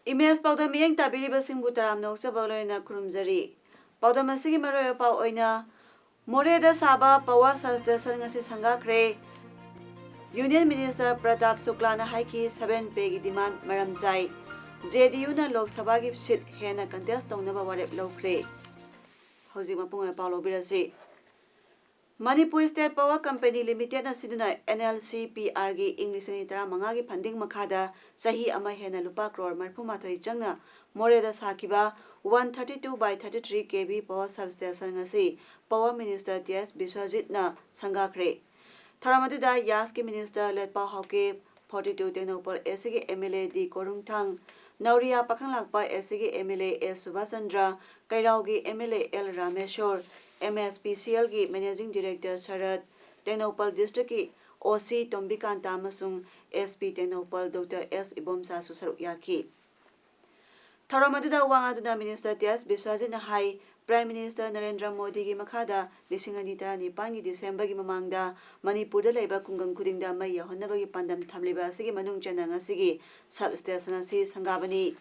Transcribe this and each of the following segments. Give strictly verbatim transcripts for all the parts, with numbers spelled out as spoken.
Image ꯄꯥꯎꯗꯝ ꯃꯤꯠꯌꯦꯡ ꯇꯥꯕꯤꯔꯤꯕꯁꯤꯡꯕꯨ ꯇꯔꯥꯝꯅ ꯑꯣꯛꯆꯕ ꯂꯣꯏꯅ ꯈꯨꯔꯨꯝꯖꯔꯤ꯫ ꯄꯥꯎꯗꯝ ꯑꯁꯤꯒꯤ ꯃꯔꯨꯑꯣꯏꯕ ꯄꯥꯎ ꯑꯣꯏꯅ, ꯃꯣꯔꯦꯗ ꯁꯥꯕ power substation ꯉꯁꯤ ꯁꯪꯒꯥꯈ꯭ꯔꯦ꯫ Union Minister ꯄ꯭ꯔꯇꯥꯞ ꯁꯨꯀ꯭ꯂꯥꯅ ꯍꯥꯏꯈꯤ, seven payꯒꯤ demand ꯃꯔꯝ ꯆꯥꯏ꯫ JDUꯅ ꯂꯣꯛ ꯁꯚꯥꯒꯤ seat ꯍꯦꯟꯅ contest ꯇꯧꯅꯕ ꯋꯥꯔꯦꯞ ꯂꯧꯈ꯭ꯔꯦ꯫ ꯍꯧꯖꯤꯛ ꯃꯄꯨꯡ ꯑꯣꯏꯕ ꯄꯥꯎ ꯂꯧꯕꯤꯔꯁꯤ꯫ ꯃꯅꯤꯄꯨꯔ State Power Company Limitedꯅ ꯁꯤꯟꯗꯨꯅ NLCPRꯒꯤ ꯏꯪ ꯂꯤꯁꯤꯡ ꯑꯅꯤ ꯇꯔꯥꯃꯉꯥꯒꯤ funding ꯃꯈꯥꯗ ꯆꯍꯤ ꯑꯃ ꯍꯦꯟꯅ ꯂꯨꯄꯥ ꯀ꯭ꯔꯣꯔ ꯃꯔꯤꯐꯨ ꯃꯥꯊꯣꯏ ꯆꯪꯅ ꯃꯣꯔꯦꯗ ꯁꯥꯈꯤꯕ one thirty two by thirty three KV power substation ꯉꯁꯤ Power Minister T S ꯕꯤꯁ꯭ꯋꯖꯤꯠꯅ ꯁꯪꯒꯥꯈ꯭ꯔꯦ꯫ ꯊꯧꯔꯝ ꯑꯗꯨꯗ ꯌꯥꯁꯀꯤ Minister Letpao Haokip, forty two Tengnoupal ACꯒꯤ MLA ꯗꯤ ꯀꯣꯔꯨꯡꯊꯥꯡ, ꯅꯧꯔꯤꯌꯥ ꯄꯥꯈꯪꯂꯥꯛꯄ ACꯒꯤ MLA ꯑꯦꯁ ꯁꯨꯕꯥꯁ ꯆꯟꯗ꯭ꯔ, ꯀꯩꯔꯥꯎꯒꯤ MLA ꯑꯦꯜ ꯔꯥꯃꯦꯁꯣꯔ, MSPCLꯒꯤ Managing Director ꯁꯔꯠ, ꯇꯦꯡꯅꯧꯄꯜ Districtꯀꯤ OC ꯇꯣꯝꯕꯤꯀꯥꯟꯇ ꯑꯃꯁꯨꯡ SP ꯇꯦꯡꯅꯧꯄꯜ Doctor ꯑꯦꯁ ꯏꯕꯣꯝꯆꯥꯁꯨ ꯁꯔꯨꯛ ꯌꯥꯈꯤ꯫ ꯊꯧꯔꯝ ꯑꯗꯨꯗ ꯋꯥ ꯉꯥꯡꯗꯨꯅ Minister T S ꯕꯤꯁ꯭ꯋꯖꯤꯠꯅ ꯍꯥꯏ, Prime Minister ꯅꯔꯦꯟꯗ꯭ꯔ ꯃꯣꯗꯤꯒꯤ ꯃꯈꯥꯗ ꯂꯤꯁꯤꯡ ꯑꯅꯤ ꯇꯔꯥꯅꯤꯄꯥꯟꯒꯤ Decemberꯒꯤ ꯃꯃꯥꯡꯗ ꯃꯅꯤꯄꯨꯔꯗ ꯂꯩꯕ ꯈꯨꯡꯒꯪ ꯈꯨꯗꯤꯡꯗ ꯃꯩ ꯌꯧꯍꯟꯅꯕꯒꯤ ꯄꯥꯟꯗꯝ ꯊꯝꯂꯤꯕ ꯑꯁꯤꯒꯤ ꯃꯅꯨꯡ ꯆꯟꯅ ꯉꯁꯤꯒꯤ substation ꯑꯁꯤ ꯁꯪꯒꯥꯕꯅꯤ꯫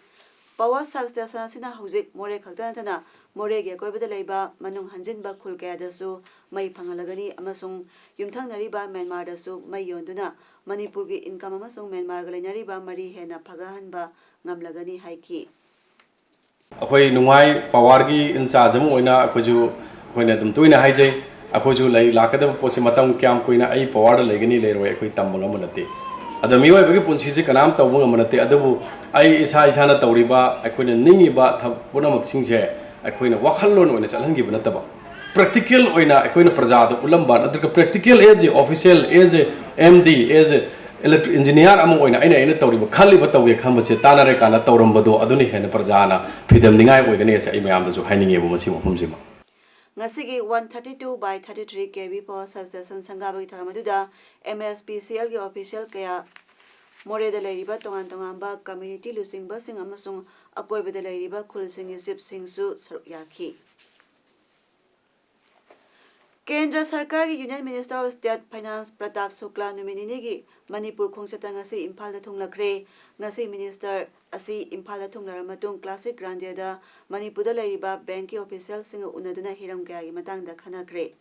Power substation ꯑꯁꯤꯅ ꯍꯧꯖꯤꯛ ꯃꯣꯔꯦ ꯈꯛꯇ ꯅꯠꯇꯅ ꯃꯣꯔꯦꯒꯤ ꯑꯀꯣꯏꯕꯗ ꯂꯩꯕ ꯃꯅꯨꯡ ꯍꯟꯖꯤꯟꯕ ꯈꯨꯜ ꯀꯌꯥꯗꯁꯨ ꯃꯩ ꯐꯪꯍꯜꯂꯒꯅꯤ ꯑꯃꯁꯨꯡ ꯌꯨꯝꯊꯪꯅꯔꯤꯕ ꯃ꯭ꯌꯥꯟꯃꯥꯔꯗꯁꯨ ꯃꯩ ꯌꯣꯟꯗꯨꯅ ꯃꯅꯤꯄꯨꯔꯒꯤ income ꯑꯃꯁꯨꯡ ꯃ꯭ꯌꯥꯟꯃꯥꯔꯒ ꯂꯩꯅꯔꯤꯕ ꯃꯔꯤ ꯍꯦꯟꯅ ꯐꯒꯠꯍꯟꯕ ꯉꯝꯂꯒꯅꯤ ꯍꯥꯏꯈꯤ꯫ ꯑꯩꯈꯣꯏ ꯅꯨꯡꯉꯥꯏ꯫ Powerꯒꯤ in charge ꯑꯃ ꯑꯣꯏꯅ ꯑꯩꯈꯣꯏꯁꯨ, ꯑꯩꯈꯣꯏꯅ ꯑꯗꯨꯝ ꯇꯣꯏꯅ ꯍꯥꯏꯖꯩ, ꯑꯩꯈꯣꯏꯁꯨ ꯂꯩ, ꯂꯥꯛꯀꯗꯕ ꯄꯣꯠꯁꯤ ꯃꯇꯝ ꯀꯌꯥꯝ ꯀꯨꯏꯅ ꯑꯩ powerꯗ ꯂꯩꯒꯅꯤ ꯂꯩꯔꯣꯏ ꯑꯩꯈꯣꯏ ꯇꯝꯕ ꯉꯝꯕ ꯅꯠꯇꯦ꯫ ꯑꯗꯣ ꯃꯤꯑꯣꯏꯕꯒꯤ ꯄꯨꯟꯁꯤꯁꯤ ꯀꯅꯥꯝ ꯇꯧꯕ ꯉꯝꯕ ꯅꯠꯇꯦ꯫ ꯑꯗꯨꯕꯨ ꯑꯩ ꯏꯁꯥ ꯏꯁꯥꯅ ꯇꯧꯔꯤꯕ, ꯑꯩꯈꯣꯏꯅ ꯅꯤꯡꯉꯤꯕ ꯊꯕꯛ ꯄꯨꯝꯅꯃꯛꯁꯤꯡꯁꯦ ꯑꯩꯈꯣꯏꯅ ꯋꯥꯈꯜꯂꯣꯟ ꯑꯣꯏꯅ ꯆꯠꯍꯟꯈꯤꯕ ꯅꯠꯇꯕ, practical ꯑꯣꯏꯅ ꯑꯩꯈꯣꯏꯅ ꯄ꯭ꯔꯖꯥꯗ ꯎꯠꯂꯝꯕ, ꯅꯠꯇ꯭ꯔꯒ practical as a official, as a MD, as a electric engineer ꯑꯃ ꯑꯣꯏꯅ ꯑꯩꯅ ꯑꯩꯅ ꯇꯧꯔꯤꯕ, ꯈꯜꯂꯤꯕ, ꯇꯧꯒꯦ ꯈꯟꯕꯁꯦ ꯇꯥꯟꯅꯔꯀꯥꯟꯗ ꯇꯧꯔꯝꯕꯗꯣ ꯑꯗꯨꯅ ꯍꯦꯟꯅ ꯄ꯭ꯔꯖꯥꯅ ꯐꯤꯗꯝꯅꯤꯡꯉꯥꯏ ꯑꯣꯏꯒꯅꯤ ꯑꯁꯦ ꯑꯩ ꯃꯌꯥꯝꯗꯁꯨ ꯍꯥꯏꯅꯤꯡꯉꯦꯕ ꯃꯁꯤ ꯃꯐꯝꯁꯤꯃ꯫ ꯉꯁꯤꯒꯤ one thirty two by thirty three K V power substation ꯁꯪꯒꯥꯕꯒꯤ ꯊꯧꯔꯝ ꯑꯗꯨꯗ M S P C L ꯒꯤ official ꯀꯌꯥ, ꯃꯣꯔꯦꯗ ꯂꯩꯔꯤꯕ ꯇꯣꯉꯥꯟ ꯇꯣꯉꯥꯟꯕ community ꯂꯨꯆꯤꯡꯕꯁꯤꯡ ꯑꯃꯁꯨꯡ ꯑꯀꯣꯏꯕꯗ ꯂꯩꯔꯤꯕ ꯈꯨꯜꯁꯤꯡꯒꯤ chiefꯁꯤꯡꯁꯨ ꯁꯔꯨꯛ ꯌꯥꯈꯤ꯫ ꯀꯦꯟꯗ꯭ꯔ ꯁꯔꯀꯥꯔꯒꯤ Union Minister of State Finance Pratap Shukla ꯅꯨꯃꯤꯠ ꯅꯤꯅꯤꯒꯤ ꯃꯅꯤꯄꯨꯔ ꯈꯣꯡꯆꯠꯇ ꯉꯁꯤ ꯏꯝꯐꯥꯜꯗ ꯊꯨꯡꯂꯈ꯭ꯔꯦ꯫ ꯉꯁꯤ minister ꯑꯁꯤ ꯏꯝꯐꯥꯜꯗ ꯊꯨꯡꯂꯔꯕ ꯃꯇꯨꯡ classic ꯒ꯭ꯔꯥꯟꯗꯦꯗ ꯃꯅꯤꯄꯨꯔꯗ ꯂꯩꯔꯤꯕ bankꯀꯤ officialꯁꯤꯡꯒ ꯎꯅꯗꯨꯅ ꯍꯤꯔꯝ ꯀꯌꯥꯒꯤ ꯃꯇꯥꯡꯗ ꯈꯟꯅꯈ꯭ꯔꯦ꯫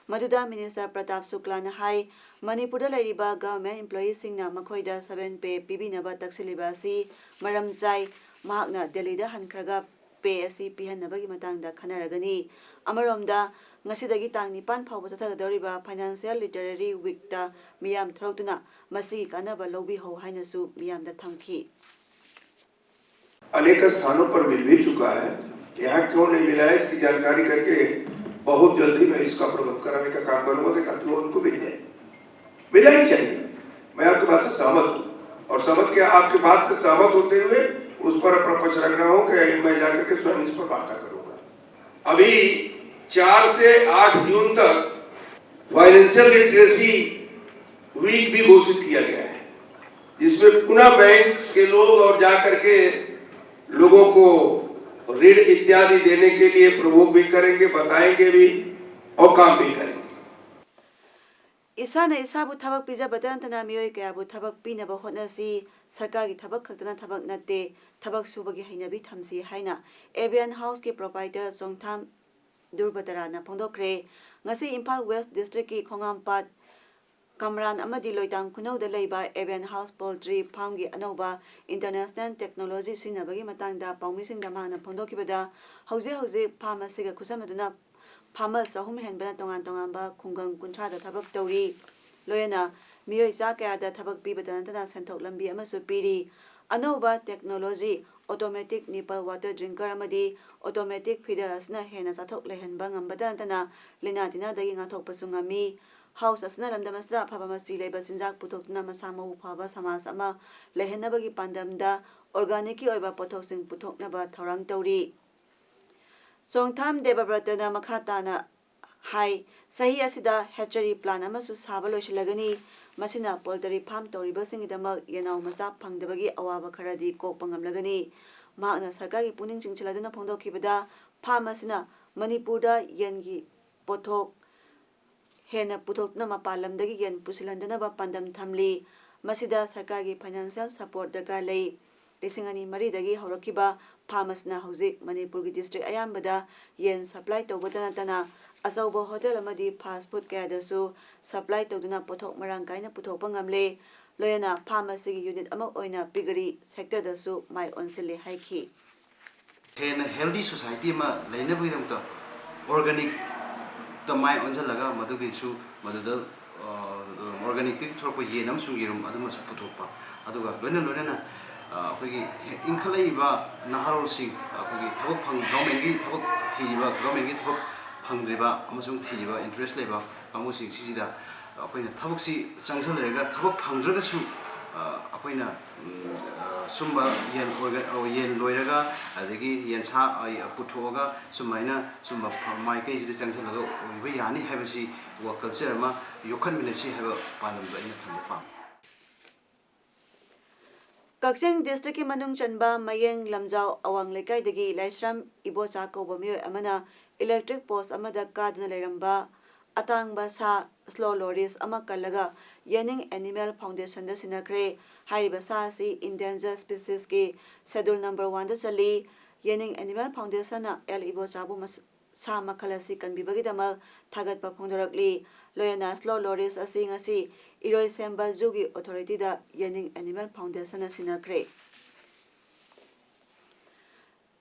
ꯃꯗꯨꯗ minister ꯄ꯭ꯔꯇꯥꯞ ꯁꯨꯀ꯭ꯂꯥꯅ ꯍꯥꯏ, ꯃꯅꯤꯄꯨꯔꯗ ꯂꯩꯔꯤꯕ government employeeꯁꯤꯡꯅ ꯃꯈꯣꯏꯗ seven pay ꯄꯤꯕꯤꯅꯕ ꯇꯛꯁꯤꯜꯂꯤꯕ ꯑꯁꯤ ꯃꯔꯝ ꯆꯥꯏ꯫ ꯃꯍꯥꯛꯅ ꯗꯦꯜꯂꯤꯗ ꯍꯟꯈ꯭ꯔꯒ pay ꯑꯁꯤ ꯄꯤꯍꯟꯅꯕꯒꯤ ꯃꯇꯥꯡꯗ ꯈꯟꯅꯔꯒꯅꯤ꯫ ꯑꯃꯔꯣꯝꯗ, ꯉꯁꯤꯗꯒꯤ ꯇꯥꯡ ꯅꯤꯄꯥꯟ ꯐꯥꯎꯕ ꯆꯠꯊꯒꯗꯧꯔꯤꯕ Financial Literary Weekꯇ ꯃꯤꯌꯥꯝ ꯊꯣꯛꯂꯛꯇꯨꯅ ꯃꯁꯤꯒꯤ ꯀꯥꯟꯅꯕ ꯂꯧꯕꯤꯍꯧ ꯍꯥꯏꯅꯁꯨ ꯃꯤꯌꯥꯝꯗ ꯊꯝꯈꯤ꯫ अनेक स्थानों पर मिल भी चुका है। यहाँ क्यों नहीं मिला है, इसकी जानकारी करके बहुत जल्दी मैं इसका प्रबंध कराने का काम करूंगा कि ताकि वो उनको मिल जाए। मिलना ही चाहिए। मैं आपकी बात से सहमत हूँ और समझ के, आपकी बात से सहमत होते हुए उस पर अपना पक्ष रख रहा हूँ कि मैं जाकर के स्वयं इस पर वार्ता करूंगा। अभी चार से आठ जून तक Financial Literacy Week भी घोषित किया गया है, जिसमें पुनः बैंक्स के लोग और जा करके लोगों को ऋण इत्यादि देने के लिए प्रवोक भी करेंगे, बताएंगे भी और काम भी करेंगे। ꯏꯁꯥꯅ ꯏꯁꯥꯕꯨ ꯊꯕꯛ ꯄꯤꯖꯕꯇ ꯅꯠꯇꯅ ꯃꯤꯑꯣꯏ ꯀꯌꯥꯕꯨ ꯊꯕꯛ ꯄꯤꯅꯕ ꯍꯣꯠꯅꯁꯤ꯫ ꯁꯔꯀꯥꯔꯒꯤ ꯊꯕꯛ ꯈꯛꯇꯅ ꯊꯕꯛ ꯅꯠꯇꯦ꯫ ꯊꯕꯛ ꯁꯨꯕꯒꯤ ꯍꯩꯅꯕꯤ ꯊꯝꯁꯤ ꯍꯥꯏꯅ Avian Houseꯀꯤ proprietor ꯆꯣꯡꯊꯥꯝ ꯗꯨꯔꯕꯇꯔꯥꯅ ꯐꯣꯡꯗꯣꯛꯈ꯭ꯔꯦ꯫ ꯉꯁꯤ ꯏꯝꯐꯥꯜ West Districtꯀꯤ ꯈꯣꯡꯉꯥꯝꯄꯥꯠ, ꯀꯝꯔꯥꯟ ꯑꯃꯗꯤ ꯂꯣꯏꯇꯥꯡ ꯈꯨꯅꯧꯗ ꯂꯩꯕ Avian House Poultry Farmꯒꯤ ꯑꯅꯧꯕ international technology ꯁꯤꯖꯤꯟꯅꯕꯒꯤ ꯃꯇꯥꯡꯗ ꯄꯥꯎꯃꯤꯁꯤꯡꯗ ꯃꯍꯥꯛꯅ ꯐꯣꯡꯗꯣꯛꯈꯤꯕꯗ, ꯍꯧꯖꯤꯛ ꯍꯧꯖꯤꯛ farm ꯑꯁꯤꯒ ꯈꯨꯠꯁꯝꯅꯗꯨꯅ farmers ꯆꯍꯨꯝ ꯍꯦꯟꯕꯅ ꯇꯣꯉꯥꯟ ꯇꯣꯉꯥꯟꯕ ꯈꯨꯡꯒꯪ ꯀꯨꯟꯊ꯭ꯔꯥꯗ ꯊꯕꯛ ꯇꯧꯔꯤ꯫ ꯂꯣꯏꯅꯅ ꯃꯤꯑꯣꯏ ꯆꯥ ꯀꯌꯥꯗ ꯊꯕꯛ ꯄꯤꯕꯇ ꯅꯠꯇꯅ ꯁꯦꯟꯊꯣꯛ ꯂꯝꯕꯤ ꯑꯃꯁꯨ ꯄꯤꯔꯤ꯫ ꯑꯅꯧꯕ technology automatic nipple water drinker ꯑꯃꯗꯤ automatic feeder ꯑꯁꯤꯅ ꯍꯦꯟꯅ ꯆꯥꯊꯣꯛ ꯂꯩꯍꯟꯕ ꯉꯝꯕꯇ ꯅꯠꯇꯅ ꯂꯥꯏꯅꯥ ꯇꯤꯟꯅꯥꯗꯒꯤ ꯉꯥꯛꯊꯣꯛꯄꯁꯨ ꯉꯝꯃꯤ꯫ ꯍꯥꯎꯁ ꯑꯁꯤꯅ ꯂꯝꯗꯝ ꯑꯁꯤꯗ ꯑꯐꯕ ꯃꯆꯤ ꯂꯩꯕ ꯆꯤꯟꯖꯥꯛ ꯄꯨꯊꯣꯛꯇꯨꯅ ꯃꯁꯥ ꯃꯎ ꯐꯕ ꯁꯃꯥꯖ ꯑꯃ ꯂꯩꯍꯟꯅꯕꯒꯤ ꯄꯥꯟꯗꯝꯗ ꯑꯣꯔꯒꯥꯅꯤꯛꯀꯤ ꯑꯣꯏꯕ ꯄꯣꯠꯊꯣꯛꯁꯤꯡ ꯄꯨꯊꯣꯛꯅꯕ ꯊꯧꯔꯥꯡ ꯇꯧꯔꯤ꯫ ꯆꯣꯡꯊꯥꯝ ꯗꯦꯕꯕ꯭ꯔꯇꯅ ꯃꯈꯥ ꯇꯥꯅ ꯍꯥꯏ, ꯆꯍꯤ ꯑꯁꯤꯗ ꯍꯦꯆꯔꯤ ꯄ꯭ꯂꯥꯟ ꯑꯃꯁꯨ ꯁꯥꯕ ꯂꯣꯏꯁꯤꯜꯂꯒꯅꯤ꯫ ꯃꯁꯤꯅ ꯄꯣꯜꯇꯔꯤ ꯐꯥꯔꯝ ꯇꯧꯔꯤꯕꯁꯤꯡꯒꯤꯗꯃꯛ ꯌꯦꯅꯥꯎ ꯃꯆꯥ ꯐꯪꯗꯕꯒꯤ ꯑꯋꯥꯕ ꯈꯔꯗꯤ ꯀꯣꯛꯄ ꯉꯝꯂꯒꯅꯤ꯫ ꯃꯍꯥꯛꯅ ꯁꯔꯀꯥꯔꯒꯤ ꯄꯨꯛꯅꯤꯡ ꯆꯤꯡꯁꯤꯜꯂꯗꯨꯅ ꯐꯣꯡꯗꯣꯛꯈꯤꯕꯗ, ꯐꯥꯔꯝ ꯑꯁꯤꯅ ꯃꯅꯤꯄꯨꯔꯗ ꯌꯦꯟꯒꯤ ꯄꯣꯠꯊꯣꯛ ꯍꯦꯟꯅ ꯄꯨꯊꯣꯛꯇꯨꯅ ꯃꯄꯥꯟ ꯂꯝꯗꯒꯤ ꯌꯦꯟ ꯄꯨꯁꯤꯜꯍꯟꯗꯅꯕ ꯄꯥꯟꯗꯝ ꯊꯝꯂꯤ꯫ ꯃꯁꯤꯗ ꯁꯔꯀꯥꯔꯒꯤ ꯐꯥꯏꯅꯥꯟꯁꯤꯌꯦꯜ ꯁꯄꯣꯔꯠ ꯗꯔꯀꯥꯔ ꯂꯩ꯫ ꯂꯤꯁꯤꯡ ꯑꯅꯤ ꯃꯔꯤꯗꯒꯤ ꯍꯧꯔꯛꯈꯤꯕ ꯐꯥꯔꯝ ꯑꯁꯤꯅ ꯍꯧꯖꯤꯛ ꯃꯅꯤꯄꯨꯔꯒꯤ ꯗꯤꯁꯇ꯭ꯔꯤꯛ ꯑꯌꯥꯝꯕꯗ ꯌꯦꯟ ꯁꯄ꯭ꯂꯥꯏ ꯇꯧꯕꯇ ꯅꯠꯇꯅ ꯑꯆꯧꯕ ꯍꯣꯇꯦꯜ ꯑꯃꯗꯤ ꯐꯥꯁ ꯐꯨꯗ ꯀꯌꯥꯗꯁꯨ ꯁꯄ꯭ꯂꯥꯏ ꯇꯧꯗꯨꯅ ꯄꯣꯠꯊꯣꯛ ꯃꯔꯥꯡ ꯀꯥꯏꯅ ꯄꯨꯊꯣꯛꯄ ꯉꯝꯂꯦ꯫ ꯂꯣꯏꯅꯅ ꯐꯥꯔꯝ ꯑꯁꯤꯒꯤ ꯌꯨꯅꯤꯠ ꯑꯃ ꯑꯣꯏꯅ ꯄꯤꯒꯔꯤ ꯁꯦꯛꯇꯔꯗꯁꯨ ꯃꯥꯏ ꯑꯣꯟꯁꯤꯜꯂꯦ ꯍꯥꯏꯈꯤ꯫ ꯍꯦꯟꯅ ꯍꯦꯜꯗꯤ ꯁꯣꯁꯥꯏꯇꯤ ꯑꯃ ꯂꯩꯅꯕꯒꯤꯗꯃꯛꯇ ꯑꯣꯔꯒꯥꯅꯤꯛꯇ ꯃꯥꯏ ꯑꯣꯟꯁꯤꯜꯂꯒ ꯃꯗꯨꯒꯤꯁꯨ ꯃꯗꯨꯗ ꯑꯣꯔꯒꯥꯅꯤꯛꯇꯒꯤ ꯊꯣꯛꯂꯛꯄ ꯌꯦꯟ ꯑꯃꯁꯨꯡ ꯌꯦꯔꯨꯝ ꯑꯗꯨꯃꯁꯨ ꯄꯨꯊꯣꯛꯄ, ꯑꯗꯨꯒ ꯂꯣꯏꯅ ꯂꯣꯏꯅꯅ ꯑꯩꯈꯣꯏꯒꯤ ꯏꯟꯈꯠꯂꯛꯏꯕ ꯅꯍꯥꯔꯣꯜꯁꯤꯡ ꯑꯩꯈꯣꯏꯒꯤ ꯊꯕꯛ ꯐꯪ ꯒꯣꯔꯃꯦꯟꯒꯤ ꯊꯕꯛ ꯊꯤꯔꯤꯕ, ꯒꯣꯔꯃꯦꯟꯒꯤ ꯊꯕꯛ ꯐꯪꯗ꯭ꯔꯤꯕ ꯑꯃꯁꯨꯡ ꯊꯤꯔꯤꯕ ꯏꯟꯇꯔꯦꯁ ꯂꯩꯕ ꯀꯥꯡꯕꯨꯁꯤꯡꯁꯤꯗ ꯑꯩꯈꯣꯏꯅ ꯊꯕꯛꯁꯤ ꯆꯪꯁꯤꯜꯂꯦꯔꯒ ꯊꯕꯛ ꯐꯪꯗ꯭ꯔꯒꯁꯨ ꯑꯩꯈꯣꯏꯅ ꯁꯨꯝꯕ ꯌꯦꯟ ꯌꯦꯟ ꯂꯣꯏꯔꯒ ꯑꯗꯒꯤ ꯌꯦꯟꯁꯥ ꯄꯨꯊꯣꯛꯑꯒ ꯁꯨꯃꯥꯏꯅ ꯁꯨꯝꯕ ꯃꯥꯏꯀꯩꯁꯤꯗ ꯆꯪꯁꯤꯜꯂꯒ ꯑꯣꯏꯕ ꯌꯥꯅꯤ ꯍꯥꯏꯕꯁꯤ ꯋꯥ ꯀꯜꯆꯔ ꯑꯃ ꯌꯣꯛꯈꯠꯃꯤꯟꯅꯁꯤ ꯍꯥꯏꯕ ꯄꯥꯟꯗꯝꯗꯣ ꯑꯩꯅ ꯊꯝꯕ ꯄꯥꯝꯃꯤ꯫ ꯀꯛꯆꯤꯡ ꯗꯤꯁꯇ꯭ꯔꯤꯛꯀꯤ ꯃꯅꯨꯡ ꯆꯟꯕ ꯃꯌꯦꯡ ꯂꯝꯖꯥꯎ ꯑꯋꯥꯡ ꯂꯩꯀꯥꯏꯗꯒꯤ ꯂꯥꯏꯁ꯭ꯔꯝ ꯏꯕꯣꯆꯥ ꯀꯧꯕ ꯃꯤꯑꯣꯏ ꯑꯃꯅ ꯏꯂꯦꯛꯇ꯭ꯔꯤꯛ ꯄꯣꯁ ꯑꯃꯗ ꯀꯥꯗꯨꯅ ꯂꯩꯔꯝꯕ ꯑꯇꯥꯡꯕ ꯁꯥ ꯁ꯭ꯂꯣ ꯂꯣꯔꯤꯁ ꯑꯃ ꯀꯜꯂꯒ ꯌꯦꯅꯤꯡ ꯑꯦꯅꯤꯃꯦꯜ ꯐꯥꯎꯟꯗꯦꯁꯟꯗ ꯁꯤꯟꯅꯈ꯭ꯔꯦ꯫ ꯍꯥꯏꯔꯤꯕ ꯁꯥ ꯑꯁꯤ ꯏꯟꯗꯦꯟꯖꯔ ꯁ꯭ꯄꯤꯁꯤꯁꯀꯤ ꯁꯦꯗꯨꯜ ꯅꯝꯕꯔ ꯋꯥꯟꯗ ꯆꯜꯂꯤ꯫ ꯌꯦꯅꯤꯡ ꯑꯦꯅꯤꯃꯦꯜ ꯐꯥꯎꯟꯗꯦꯁꯟꯅ ꯑꯦꯜ ꯏꯕꯣꯆꯥꯕꯨ ꯃꯁ-, ꯁꯥ ꯃꯈꯜ ꯑꯁꯤ ꯀꯟꯕꯤꯕꯒꯤꯗꯃꯛ ꯊꯥꯒꯠꯄ ꯐꯣꯡꯗꯣꯔꯛꯂꯤ꯫ ꯂꯣꯏꯅꯅ ꯁ꯭ꯂꯣ ꯂꯣꯔꯤꯁ ꯑꯁꯤ ꯉꯁꯤ ꯏꯔꯣꯏꯁꯦꯝꯕ ꯖꯨꯒꯤ ꯑꯣꯊꯣꯔꯤꯇꯤꯗ ꯌꯦꯅꯤꯡ ꯑꯦꯅꯤꯃꯦꯜ ꯐꯥꯎꯟꯗꯦꯁꯟꯅ ꯁꯤꯟꯅꯈ꯭ꯔꯦ꯫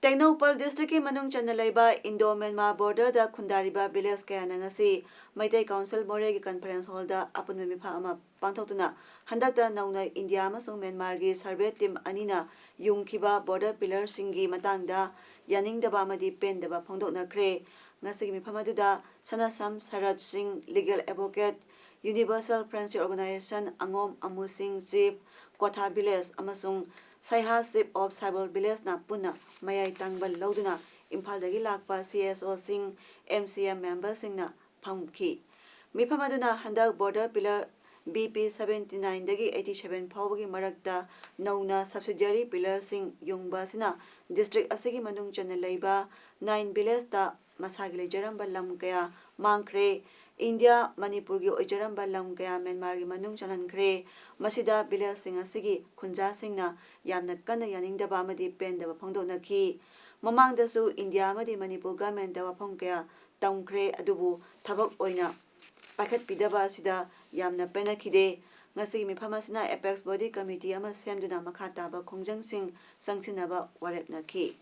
ꯇꯦꯡꯅꯧꯄꯜ ꯗꯤꯁꯇ꯭ꯔꯤꯛꯀꯤ ꯃꯅꯨꯡ ꯆꯟꯅ ꯂꯩꯕ ꯏꯟꯗꯣ ꯃ꯭ꯌꯥꯟꯃꯥꯔ ꯕꯣꯔꯗꯔꯗ ꯈꯨꯟꯗꯥꯔꯤꯕ ꯚꯤꯂꯦꯖ ꯀꯌꯥꯅ ꯉꯁꯤ ꯃꯩꯇꯩ ꯀꯥꯎꯟꯁꯤꯜ ꯃꯣꯔꯦꯒꯤ ꯀꯟꯐꯔꯦꯟꯁ ꯍꯣꯜꯗ ꯑꯄꯨꯟꯕ ꯃꯤꯐꯝ ꯑꯃ ꯄꯥꯡꯊꯣꯛꯇꯨꯅ ꯍꯟꯗꯛꯇ ꯅꯧꯅ ꯏꯟꯗꯤꯌꯥ ꯑꯃꯁꯨꯡ ꯃ꯭ꯌꯥꯟꯃꯥꯔꯒꯤ ꯁꯔꯚꯦ ꯇꯤꯝ ꯑꯅꯤꯅ ꯌꯨꯡꯈꯤꯕ ꯕꯣꯔꯗꯔ ꯄꯤꯂꯔꯁꯤꯡꯒꯤ ꯃꯇꯥꯡꯗ ꯌꯥꯅꯤꯡꯗꯕ ꯑꯃꯗꯤ ꯄꯦꯟꯗꯕ ꯐꯣꯡꯗꯣꯛꯅꯈ꯭ꯔꯦ꯫ ꯉꯁꯤꯒꯤ ꯃꯤꯐꯝ ꯑꯗꯨꯗ ꯁꯅꯥꯁꯝ ꯁꯔꯠ ꯁꯤꯡ, legal advocate Universal Friendship Organization ꯑꯉꯣꯝ ꯑꯃꯨꯁꯤꯡ Chief, ꯀ꯭ꯋꯥꯊꯥ Village ꯑꯃꯁꯨꯡ ꯁꯩꯍꯥ Chief of Saibal Villageꯅ ꯄꯨꯟꯅ ꯃꯌꯥꯏ ꯇꯥꯡꯕ ꯂꯧꯗꯨꯅ ꯏꯝꯐꯥꯜꯗꯒꯤ ꯂꯥꯛꯄ C S Oꯁꯤꯡ, M C M memberꯁꯤꯡꯅ ꯐꯝꯈꯤ꯫ ꯃꯤꯐꯝ ꯑꯗꯨꯅ ꯍꯟꯗꯛ border pillar B P seventy nineꯗꯒꯤ eighty seven ꯐꯥꯎꯕꯒꯤ ꯃꯔꯛꯇ ꯅꯧꯅ subsidiary pillarꯁꯤꯡ ꯌꯨꯡꯕ ꯑꯁꯤꯅ district ꯑꯁꯤꯒꯤ ꯃꯅꯨꯡ ꯆꯟꯅ ꯂꯩꯕ nine villageꯇ ꯃꯁꯥꯒꯤ ꯂꯩꯖꯔꯝꯕ ꯂꯝ ꯀꯌꯥ ꯃꯥꯡꯈ꯭ꯔꯦ꯫ ꯏꯟꯗꯤꯌꯥ ꯃꯅꯤꯄꯨꯔꯒꯤ ꯑꯣꯏꯖꯔꯝꯕ ꯂꯝ ꯀꯌꯥ ꯃ꯭ꯌꯥꯟꯃꯥꯔꯒꯤ ꯃꯅꯨꯡ ꯆꯜꯍꯟꯈ꯭ꯔꯦ꯫ ꯃꯁꯤꯗ villageꯁꯤꯡ ꯑꯁꯤꯒꯤ ꯈꯨꯟꯖꯥꯁꯤꯡꯅ ꯌꯥꯝꯅ ꯀꯟꯅ ꯌꯥꯅꯤꯡꯗꯕ ꯑꯃꯗꯤ ꯄꯦꯟꯗꯕ ꯐꯣꯡꯗꯣꯛꯅꯈꯤ꯫ ꯃꯃꯥꯡꯗꯁꯨ ꯏꯟꯗꯤꯌꯥ ꯑꯃꯗꯤ ꯃꯅꯤꯄꯨꯔ governmentꯇ ꯋꯥꯐꯝ ꯀꯌꯥ ꯇꯝꯈ꯭ꯔꯦ, ꯑꯗꯨꯕꯨ ꯊꯕꯛ ꯑꯣꯏꯅ ꯄꯥꯏꯈꯠꯄꯤꯗꯕ ꯑꯁꯤꯗ ꯌꯥꯝꯅ ꯄꯦꯟꯅꯈꯤꯗꯦ꯫ ꯉꯁꯤꯒꯤ ꯃꯤꯐꯝ ꯑꯁꯤꯅ apex body committee ꯑꯃ ꯁꯦꯝꯗꯨꯅ ꯃꯈꯥ ꯇꯥꯕ ꯈꯣꯡꯖꯪꯁꯤꯡ ꯆꯪꯁꯤꯟꯅꯕ ꯋꯥꯔꯦꯞꯅꯈꯤ꯫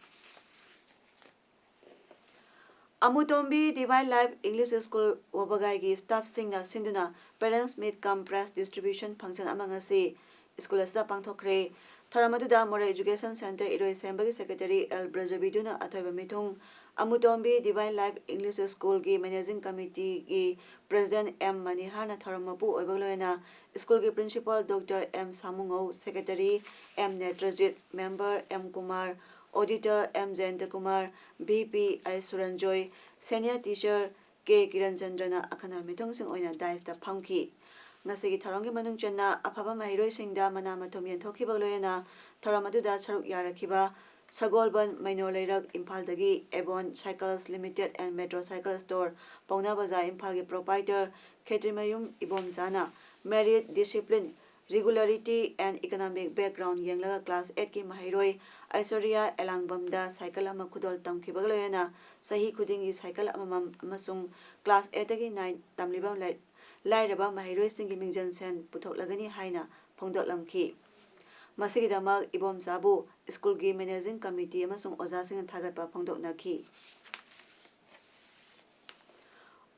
ꯑꯃꯨꯇꯣꯝꯕꯤ Divine Life English School ꯋꯥꯕꯒꯥꯏꯒꯤ staffꯁꯤꯡꯅ ꯁꯤꯟꯗꯨꯅ parents meet cum prize distribution function ꯑꯃ ꯉꯁꯤ school ꯑꯁꯤꯗ ꯄꯥꯡꯊꯣꯛꯈ꯭ꯔꯦ꯫ ꯊꯧꯔꯝ ꯑꯗꯨꯗ ꯃꯣꯔꯦ Education Centre ꯏꯔꯣꯏꯁꯦꯝꯕꯒꯤ secretary L ꯕ꯭ꯔꯖꯕꯤꯗꯨꯅ ꯑꯊꯣꯏꯕ ꯃꯤꯊꯨꯡ, ꯑꯃꯨꯇꯣꯝꯕꯤ Divine Life English Schoolꯒꯤ managing committeeꯒꯤ president M ꯃꯅꯤꯍꯥꯔꯅ ꯊꯧꯔꯝ ꯃꯄꯨ ꯑꯣꯏꯕꯒ ꯂꯣꯏꯅꯅ schoolꯒꯤ principal Doctor M ꯁꯥꯃꯨꯉꯧ, secretary M ꯅꯦꯇ꯭ꯔꯖꯤꯠ, member M Kumar, auditor M ꯖꯌꯟꯇ Kumar, V P I ꯁꯨꯔꯟꯖꯣꯏ, senior teacher K Kiran ꯆꯟꯗ꯭ꯔꯅ ꯑꯈꯟꯅꯕ ꯃꯤꯊꯨꯡꯁꯤꯡ ꯑꯣꯏꯅ dais ꯐꯝꯈꯤ꯫ ꯉꯁꯤꯒꯤ ꯊꯧꯔꯝꯒꯤ ꯃꯅꯨꯡ ꯆꯟꯅ ꯑꯐꯕ ꯃꯍꯩꯔꯣꯏꯁꯤꯡꯗ ꯃꯅꯥ ꯃꯊꯨꯝ ꯌꯦꯟꯊꯣꯛꯈꯤꯕꯒ ꯂꯣꯏꯅꯅ ꯊꯧꯔꯝ ꯑꯗꯨꯗ ꯁꯔꯨꯛ ꯌꯥꯔꯛꯈꯤꯕ ꯁꯒꯣꯜꯕꯟ ꯃꯩꯅꯣ ꯂꯩꯔꯛ ꯏꯝꯐꯥꯜꯗꯒꯤ Avon Cycles Limited and Metro Cycle Store, ꯄꯥꯎꯅꯥ ꯕꯖꯥꯔ, ꯏꯝꯐꯥꯜꯒꯤ proprietor Khetrimayum ꯏꯕꯣꯝꯆꯥꯅ merit, discipline, regularity and economic background ꯌꯦꯡꯂꯒ class eightꯀꯤ ꯃꯍꯩꯔꯣꯏ ꯑꯩꯁꯣꯔꯤꯌꯥ ꯑꯦꯂꯥꯡꯕꯝꯗ cycle ꯑꯃ ꯈꯨꯗꯣꯜ ꯇꯝꯈꯤꯕꯒ ꯂꯣꯏꯅꯅ ꯆꯍꯤ ꯈꯨꯗꯤꯡꯒꯤ cycle ꯑꯃꯃꯝ ꯑꯃꯁꯨꯡ class eightꯇꯒꯤ nine ꯇꯝꯂꯤꯕ ꯂꯥꯏ-, ꯂꯥꯏꯔꯕ ꯃꯍꯩꯔꯣꯏꯁꯤꯡꯒꯤ ꯃꯤꯡꯖꯟ ꯁꯦꯜ ꯄꯨꯊꯣꯛꯂꯒꯅꯤ ꯍꯥꯏꯅ ꯐꯣꯡꯗꯣꯛꯂꯝꯈꯤ꯫ ꯃꯁꯤꯒꯤꯗꯃꯛ ꯏꯕꯣꯝꯆꯥꯕꯨ schoolꯒꯤ managing committee ꯑꯃꯁꯨꯡ ꯑꯣꯖꯥꯁꯤꯡꯅ ꯊꯥꯒꯠꯄ ꯐꯣꯡꯗꯣꯛꯅꯈꯤ꯫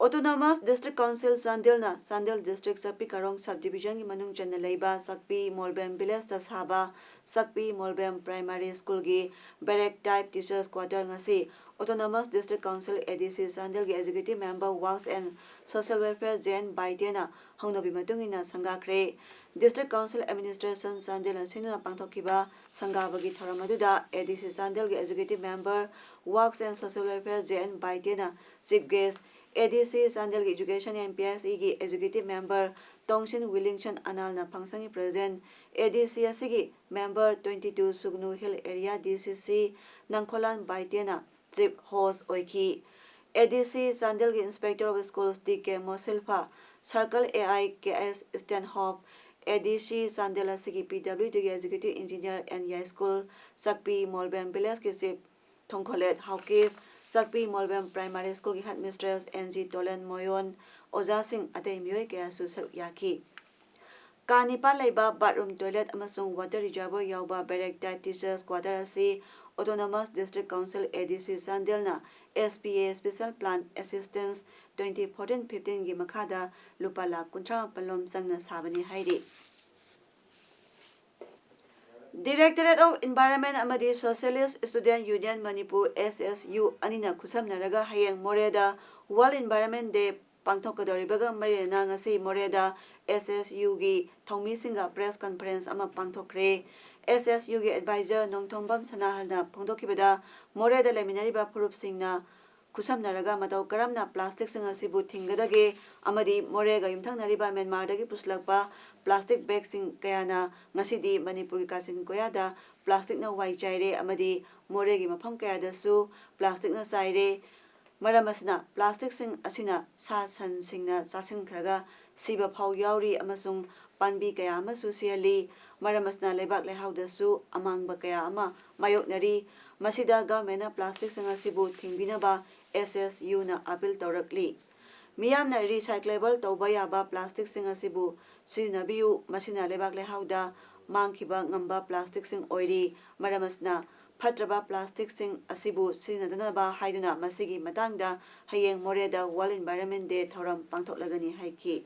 Autonomous District Council ꯆꯥꯟꯗꯦꯜꯅ Chandel District ꯆꯛꯄꯤ ꯀꯥꯔꯣꯡ Sub Divisionꯒꯤ ꯃꯅꯨꯡ ꯆꯟꯅ ꯂꯩꯕ ꯆꯛꯄꯤ ꯃꯣꯜꯕꯦꯝ Villageꯇ ꯁꯥꯕ ꯆꯛꯄꯤ Molbem Primary Schoolꯒꯤ Barrack Type Teachers Quarter ꯉꯁꯤ Autonomous District Council, ADC ꯆꯥꯟꯗꯦꯜꯒꯤ Executive Member Works and Social Welfare J N ꯕꯥꯏꯇꯦꯅ ꯍꯧꯅꯕꯤ ꯃꯇꯨꯡ ꯏꯟꯅ ꯁꯪꯒꯥꯈ꯭ꯔꯦ꯫ District Council Administration ꯆꯥꯟꯗꯦꯜꯅ ꯁꯤꯟꯗꯨꯅ ꯄꯥꯡꯊꯣꯛꯈꯤꯕ ꯁꯪꯒꯥꯕꯒꯤ ꯊꯧꯔꯝ ꯑꯗꯨꯗ ADC ꯆꯥꯟꯗꯦꯜꯒꯤ Executive Member Works and Social Welfare J N ꯕꯥꯏꯇꯦꯅ Chief Guest, ADC ꯆꯥꯟꯗꯦꯜꯒꯤ Education and PSEꯒꯤ Executive Member ꯇꯣꯡꯁꯤꯟ ꯋꯤꯂꯤꯡꯁꯟ ꯑꯅꯥꯜꯅ functionꯒꯤ President, ADC ꯑꯁꯤꯒꯤ Member twenty two Sugnu Hill Area DCC Nangkholan ꯕꯥꯏꯇꯦꯅ Chief Host ꯑꯣꯏꯈꯤ꯫ ADC ꯆꯥꯟꯗꯦꯜꯒꯤ Inspector of Schools T K Mosilpha, Circle A I K S Stenhope, ADC ꯆꯥꯟꯗꯦꯜ ꯑꯁꯤꯒꯤ PWDꯒꯤ Executive Engineer N Yaiskul, Chakpi Molbem Villageꯀꯤ Chief ꯊꯣꯡꯈꯣꯂꯦꯠ ꯍꯥꯎꯀꯤꯞ, ꯆꯛꯄꯤ ꯃꯣꯜꯕꯦꯝ Primary Schoolꯒꯤ Headmistress N G Tolen Moyon, ꯑꯣꯖꯥꯁꯤꯡ, ꯑꯇꯩ ꯃꯤꯑꯣꯏ ꯀꯌꯥꯁꯨ ꯁꯔꯨꯛ ꯌꯥꯈꯤ꯫ ꯀꯥ ꯅꯤꯄꯥꯟ ꯂꯩꯕ bathroom, toilet ꯑꯃꯁꯨꯡ water reservoir ꯌꯥꯎꯕ Barrack Type Teachers Quarter ꯑꯁꯤ Autonomous District Council, ADC ꯆꯥꯟꯗꯦꯜꯅ SPA Special Plan Assistance twenty fourteen fifteen ꯒꯤ ꯃꯈꯥꯗ ꯂꯨꯄꯥ ꯂꯥꯈ ꯀꯨꯟꯊ꯭ꯔꯥ ꯃꯥꯄꯜ ꯂꯣꯝ ꯆꯪꯅ ꯁꯥꯕꯅꯤ ꯍꯥꯏꯔꯤ꯫ Directorate of Environment ꯑꯃꯗꯤ Socialist Student Union Manipur, SSU, ꯑꯅꯤꯅ ꯈꯨꯠꯁꯝꯅꯔꯒ ꯍꯌꯦꯡ ꯃꯣꯔꯦꯗ World Environment Day ꯄꯥꯡꯊꯣꯛꯀꯗꯧꯔꯤꯕꯒ ꯃꯔꯤ ꯂꯩꯅꯅ ꯉꯁꯤ ꯃꯣꯔꯦꯗ SSUꯒꯤ ꯊꯧꯃꯤꯁꯤꯡꯒ press conference ꯑꯃ ꯄꯥꯡꯊꯣꯛꯈ꯭ꯔꯦ꯫ SSUꯒꯤ advisor ꯅꯣꯡꯊꯣꯝꯕꯝ ꯁꯅꯥꯍꯜꯅ ꯐꯣꯡꯗꯣꯛꯈꯤꯕꯗ, ꯃꯣꯔꯦꯗ ꯂꯩꯃꯤꯟꯅꯔꯤꯕ ꯐꯨꯔꯨꯞꯁꯤꯡꯅ ꯈꯨꯠꯁꯝꯅꯔꯒ ꯃꯇꯧ ꯀꯔꯝꯅ plasticꯁꯤꯡ ꯑꯁꯤꯕꯨ ꯊꯤꯡꯒꯗꯒꯦ ꯑꯃꯗꯤ ꯃꯣꯔꯦꯒ ꯌꯨꯝꯊꯪꯅꯔꯤꯕ ꯃ꯭ꯌꯥꯟꯃꯥꯔꯗꯒꯤ ꯄꯨꯁꯤꯜꯂꯛꯄ plastic bagꯁꯤꯡ ꯀꯌꯥꯅ ꯉꯁꯤꯗꯤ ꯃꯅꯤꯄꯨꯔꯒꯤ ꯀꯥꯆꯤꯟ ꯀꯣꯌꯥꯗ plasticꯅ ꯋꯥꯏ ꯆꯥꯏꯔꯦ ꯑꯃꯗꯤ ꯃꯣꯔꯦꯒꯤ ꯃꯐꯝ ꯀꯌꯥꯗꯁꯨ plasticꯅ ꯆꯥꯏꯔꯦ꯫ ꯃꯔꯝ ꯑꯁꯤꯅ plasticꯁꯤꯡ ꯑꯁꯤꯅ ꯁꯥ ꯁꯟꯁꯤꯡꯅ ꯆꯥꯁꯤꯟꯈ꯭ꯔꯒ ꯁꯤꯕ ꯐꯥꯎ ꯌꯥꯎꯔꯤ ꯑꯃꯁꯨꯡ ꯄꯥꯝꯕꯤ ꯀꯌꯥ ꯑꯃꯁꯨ ꯁꯤꯍꯜꯂꯤ꯫ ꯃꯔꯝ ꯑꯁꯤꯅ ꯂꯩꯕꯥꯛ ꯂꯩꯍꯥꯎꯗꯁꯨ ꯑꯃꯥꯡꯕ ꯀꯌꯥ ꯑꯃ ꯃꯥꯌꯣꯛꯅꯔꯤ꯫ ꯃꯁꯤꯗ governmentꯅ plasticꯁꯤꯡ ꯑꯁꯤꯕꯨ ꯊꯤꯡꯕꯤꯅꯕ SSUꯅ appeal ꯇꯧꯔꯛꯂꯤ꯫ ꯃꯤꯌꯥꯝꯅ recyclable ꯇꯧꯕ ꯌꯥꯕ plasticꯁꯤꯡ ꯑꯁꯤꯕꯨ ꯁꯤꯖꯤꯟꯅꯕꯤꯌꯨ, ꯃꯁꯤꯅ ꯂꯩꯕꯥꯛ ꯂꯩꯍꯥꯎꯗ ꯃꯥꯡꯈꯤꯕ ꯉꯝꯕ plasticꯁꯤꯡ ꯑꯣꯏꯔꯤ꯫ ꯃꯔꯝ ꯑꯁꯤꯅ ꯐꯠꯇ꯭ꯔꯕ ꯄ꯭ꯂꯥꯁꯇꯤꯛꯁꯤꯡ ꯑꯁꯤꯕꯨ ꯁꯤꯖꯤꯟꯅꯗꯅꯕ ꯍꯥꯏꯗꯨꯅ ꯃꯁꯤꯒꯤ ꯃꯇꯥꯡꯗ ꯍꯌꯦꯡ ꯃꯣꯔꯦꯗ World Environment Day ꯊꯧꯔꯝ ꯄꯥꯡꯊꯣꯛꯂꯒꯅꯤ ꯍꯥꯏꯈꯤ꯫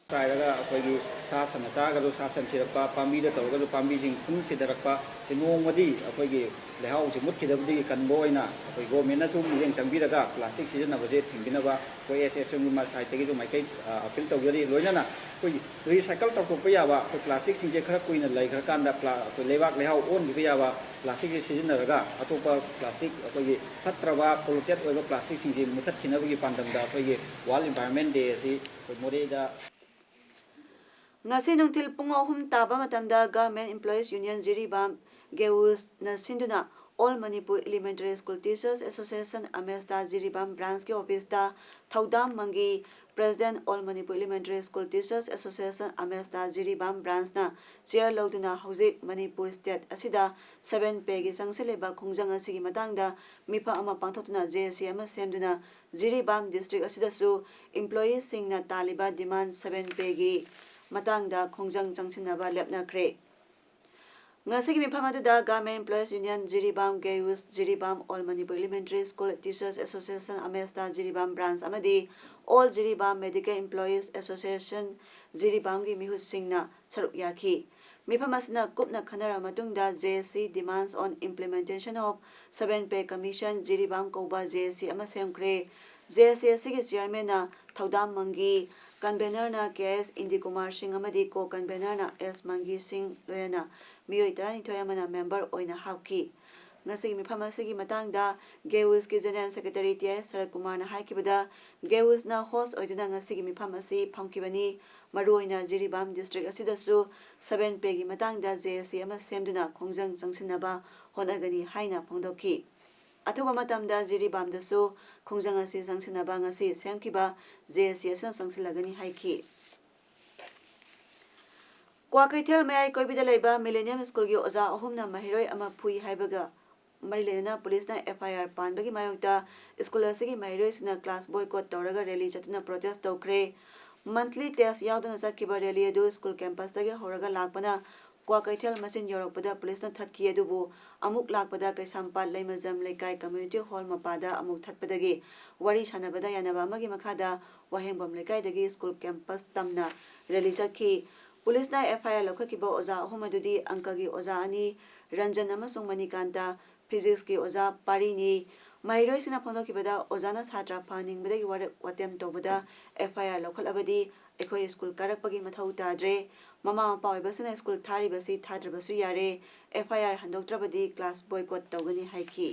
ꯆꯥꯏꯔꯒ ꯑꯩꯈꯣꯏꯒꯤ ꯁꯥ ꯁꯟꯅ ꯆꯥꯔꯒꯁꯨ ꯁꯥ ꯁꯟ ꯁꯤꯔꯛꯄ, ꯄꯥꯝꯕꯤꯗ ꯇꯧꯔꯒꯁꯨ ꯄꯥꯝꯕꯤꯁꯤꯡ ꯁꯨꯝ ꯁꯤꯊꯔꯛꯄ, ꯁꯤ ꯅꯣꯡꯃꯗꯤ ꯑꯩꯈꯣꯏꯒꯤ ꯂꯩꯍꯥꯎꯁꯤ ꯃꯨꯠꯈꯤꯗꯕꯗꯒꯤ ꯀꯟꯕ ꯑꯣꯏꯅ ꯑꯩꯈꯣꯏ government ꯅꯁꯨ ꯃꯤꯠꯌꯦꯡ ꯆꯪꯕꯤꯔꯒ plastic ꯁꯤꯖꯤꯟꯅꯕꯁꯦ ꯊꯤꯡꯕꯤꯅꯕ ꯑꯩꯈꯣꯏ S S M ꯒꯤ side ꯇꯒꯤꯁꯨ ꯃꯥꯏꯀꯩ appeal ꯇꯧꯖꯔꯤ꯫ ꯂꯣꯏꯅꯅ ꯑꯩꯈꯣꯏ recycle ꯇꯧꯊꯣꯛꯄ ꯌꯥꯕ, ꯑꯩꯈꯣꯏ plastic ꯁꯤꯡꯁꯦ ꯈꯔ ꯀꯨꯏꯅ ꯂꯩꯈ꯭ꯔꯀꯥꯟꯗ pla-, ꯑꯩꯈꯣꯏ ꯂꯩꯕꯥꯛ ꯂꯩꯍꯥꯎ ꯑꯣꯟꯈꯤꯕ ꯌꯥꯕ plastic ꯁꯦ ꯁꯤꯖꯤꯟꯅꯔꯒ ꯑꯇꯣꯞꯄ plastic, ꯑꯩꯈꯣꯏꯒꯤ ꯐꯠꯇ꯭ꯔꯕ polluted ꯑꯣꯏꯕ plastic ꯁꯤꯡꯁꯤ ꯃꯨꯊꯠꯈꯤꯅꯕꯒꯤ ꯄꯥꯟꯗꯝꯗ ꯑꯩꯈꯣꯏꯒꯤ World Environment Day ꯑꯁꯤ ꯑꯩꯈꯣꯏ ꯃꯣꯔꯦꯗ ꯉꯁꯤ ꯅꯨꯡꯊꯤꯜ ꯄꯨꯡ ꯑꯍꯨꯝ ꯇꯥꯕ ꯃꯇꯝꯗ Government Employees Union Jiribam, GEUs ꯅ ꯁꯤꯟꯗꯨꯅ All Manipur Elementary School Teachers Association, AMESTA, Jiribam branch ꯀꯤ office ꯇ ꯊꯧꯗꯥꯝ ꯃꯪꯒꯤ, President, All Manipur Elementary School Teachers Association, AMESTA, Jiribam branch ꯅ chair ꯂꯧꯗꯨꯅ ꯍꯧꯖꯤꯛ ꯃꯅꯤꯄꯨꯔ state ꯑꯁꯤꯗ seven pay ꯒꯤ ꯆꯪꯁꯤꯜꯂꯤꯕ ꯈꯣꯡꯖꯪ ꯑꯁꯤꯒꯤ ꯃꯇꯥꯡꯗ ꯃꯤꯐꯝ ꯑꯃ ꯄꯥꯡꯊꯣꯛꯇꯨꯅ J A C ꯑꯃ ꯁꯦꯝꯗꯨꯅ ꯖꯤꯔꯤꯕꯥꯝ district ꯑꯁꯤꯗꯁꯨ employees ꯁꯤꯡꯅ ꯇꯥꯜꯂꯤꯕ demand seven pay ꯒꯤ ꯃꯇꯥꯡꯗ ꯈꯣꯡꯖꯪ ꯆꯪꯁꯤꯟꯅꯕ ꯂꯦꯞꯅꯈ꯭ꯔꯦ꯫ ꯉꯁꯤꯒꯤ ꯃꯤꯐꯝ ꯑꯗꯨꯗ Government Employees Union Jiribam, GEUs Jiribam, All Manipur Elementary School Teachers Association, AMESTA Jiribam branch ꯑꯃꯗꯤ All Jiribam Medical Employees Association ꯖꯤꯔꯤꯕꯥꯝꯒꯤ ꯃꯤꯍꯨꯠꯁꯤꯡꯅ ꯁꯔꯨꯛ ꯌꯥꯈꯤ꯫ ꯃꯤꯐꯝ ꯑꯁꯤꯅ ꯀꯨꯞꯅ ꯈꯟꯅꯔꯕ ꯃꯇꯨꯡꯗ J A C demands on implementation of seven pay commission Jiribam ꯀꯧꯕ J A C ꯑꯃ ꯁꯦꯝꯈ꯭ꯔꯦ꯫ J A C ꯑꯁꯤꯒꯤ chairman ꯅ ꯊꯧꯗꯥꯝ ꯃꯪꯒꯤ, convener ꯅ K S ꯏꯟꯗꯤꯀꯨꯃꯥꯔ ꯁꯤꯡ ꯑꯃꯗꯤ co convener ꯅ S ꯃꯪꯒꯤ ꯁꯤꯡ, ꯂꯣꯏꯅꯅ ꯃꯤꯑꯣꯏ ꯇꯔꯥꯅꯤꯊꯣꯏ ꯑꯃꯅ member ꯑꯣꯏꯅ ꯍꯥꯞꯈꯤ꯫ ꯉꯁꯤꯒꯤ ꯃꯤꯐꯝ ꯑꯁꯤꯒꯤ ꯃꯇꯥꯡꯗ GEUs ꯀꯤ General Secretary T I ꯁꯔꯠ ꯀꯨꯃꯥꯔꯅ ꯍꯥꯏꯈꯤꯕꯗ, GEUs ꯅ host ꯑꯣꯏꯗꯨꯅ ꯉꯁꯤꯒꯤ ꯃꯤꯐꯝ ꯑꯁꯤ ꯐꯝꯈꯤꯕꯅꯤ꯫ ꯃꯔꯨꯑꯣꯏꯅ ꯖꯤꯔꯤꯕꯥꯝ district ꯑꯁꯤꯗꯁꯨ seven pay ꯒꯤ ꯃꯇꯥꯡꯗ J A C ꯑꯃ ꯁꯦꯝꯗꯨꯅ ꯈꯣꯡꯖꯪ ꯆꯪꯁꯤꯟꯅꯕ ꯍꯣꯠꯅꯒꯅꯤ ꯍꯥꯏꯅ ꯐꯣꯡꯗꯣꯛꯈꯤ꯫ ꯑꯊꯨꯕ ꯃꯇꯝꯗ ꯖꯤꯔꯤꯕꯥꯝꯗꯁꯨ ꯈꯣꯡꯖꯪ ꯑꯁꯤ ꯆꯪꯁꯤꯟꯅꯕ ꯉꯁꯤ ꯁꯦꯝꯈꯤꯕ J A C ꯑꯁꯤꯅ ꯆꯪꯁꯤꯜꯂꯒꯅꯤ ꯍꯥꯏꯈꯤ꯫ ꯀ꯭ꯋꯥꯀꯩꯊꯦꯜ ꯃꯌꯥꯏ ꯀꯣꯏꯕꯤꯗ ꯂꯩꯕ Millennium School ꯒꯤ ꯑꯣꯖꯥ ꯑꯍꯨꯝꯅ ꯃꯍꯩꯔꯣꯏ ꯑꯃ ꯐꯨꯏ ꯍꯥꯏꯕꯒ ꯃꯔꯤ ꯂꯩꯅꯅ ꯄꯨꯂꯤꯁꯅ F I R ꯄꯥꯟꯕꯒꯤ ꯃꯥꯌꯣꯛꯇ ꯁ꯭ꯀꯨꯜ ꯑꯁꯤꯒꯤ ꯃꯍꯩꯔꯣꯏꯁꯤꯡꯅ class boycott ꯇꯧꯔꯒ rally ꯆꯠꯇꯨꯅ protest ꯇꯧꯈ꯭ꯔꯦ꯫ Monthly test ꯌꯥꯎꯗꯅ ꯆꯠꯈꯤꯕ rally ꯑꯗꯨ ꯁ꯭ꯀꯨꯜ campus ꯇꯒꯤ ꯍꯧꯔꯒ ꯂꯥꯛꯄꯅ ꯀ꯭ꯋꯥꯀꯩꯊꯦꯜ ꯃꯆꯤꯟ ꯌꯧꯔꯛꯄꯗ ꯄꯨꯂꯤꯁꯅ ꯊꯠꯈꯤ꯫ ꯑꯗꯨꯕꯨ ꯑꯃꯨꯛ ꯂꯥꯛꯄꯗ ꯀꯩꯁꯥꯝꯄꯥꯠ ꯂꯩꯃꯖꯝ ꯂꯩꯀꯥꯏ ꯀꯝꯃ꯭ꯌꯨꯅꯤꯇꯤ ꯍꯣꯜ ꯃꯄꯥꯗ ꯑꯃꯨꯛ ꯊꯠꯄꯗꯒꯤ ꯋꯥꯔꯤ ꯁꯥꯟꯅꯕꯗ ꯌꯥꯅꯕ ꯑꯃꯒꯤ ꯃꯈꯥꯗ ꯋꯥꯍꯦꯡꯕꯝ ꯂꯩꯀꯥꯏꯗꯒꯤ ꯁ꯭ꯀꯨꯜ ꯀꯦꯝꯄꯁ ꯇꯝꯅ ꯔꯦꯂꯤ ꯆꯠꯈꯤ꯫ ꯄꯨꯂꯤꯁꯅ ꯑꯦꯐ ꯑꯥꯏ ꯑꯥꯔ ꯂꯧꯈꯠꯈꯤꯕ ꯑꯣꯖꯥ ꯑꯍꯨꯝ ꯑꯗꯨꯗꯤ ꯑꯪꯀꯒꯤ ꯑꯣꯖꯥ ꯑꯅꯤ, ꯔꯟꯖꯟ ꯑꯃꯁꯨꯡ ꯃꯅꯤꯀꯥꯟꯇ, ꯐꯤꯖꯤꯛꯁꯀꯤ ꯑꯣꯖꯥ ꯄꯥꯔꯤꯅꯤ꯫ ꯃꯍꯩꯔꯣꯏꯁꯤꯡꯅ ꯐꯣꯡꯗꯣꯛꯈꯤꯕꯗ, ꯑꯣꯖꯥꯅ ꯁꯥꯇ꯭ꯔ ꯐꯍꯟꯅꯤꯡꯕꯗꯒꯤ ꯋꯥꯔꯛ ꯋꯥꯇꯦꯝ ꯇꯧꯕꯗ ꯑꯦꯐ ꯑꯥꯏ ꯑꯥꯔ ꯂꯧꯈꯠꯂꯕꯗꯤ ꯑꯩꯈꯣꯏ ꯁ꯭ꯀꯨꯜ ꯀꯥꯔꯛꯄꯒꯤ ꯃꯊꯧ ꯇꯥꯗ꯭ꯔꯦ꯫ ꯃꯃꯥ ꯃꯄꯥ ꯑꯣꯏꯕꯁꯤꯡꯅ ꯁ꯭ꯀꯨꯜ ꯊꯥꯔꯤꯕꯁꯤ ꯊꯥꯗ꯭ꯔꯕꯁꯨ ꯌꯥꯔꯦ, ꯑꯦꯐ ꯑꯥꯏ ꯑꯥꯔ ꯍꯟꯗꯣꯛꯇ꯭ꯔꯕꯗꯤ ꯀ꯭ꯂꯥꯁ ꯕꯣꯏꯀꯣꯠ ꯇꯧꯒꯅꯤ ꯍꯥꯏꯈꯤ꯫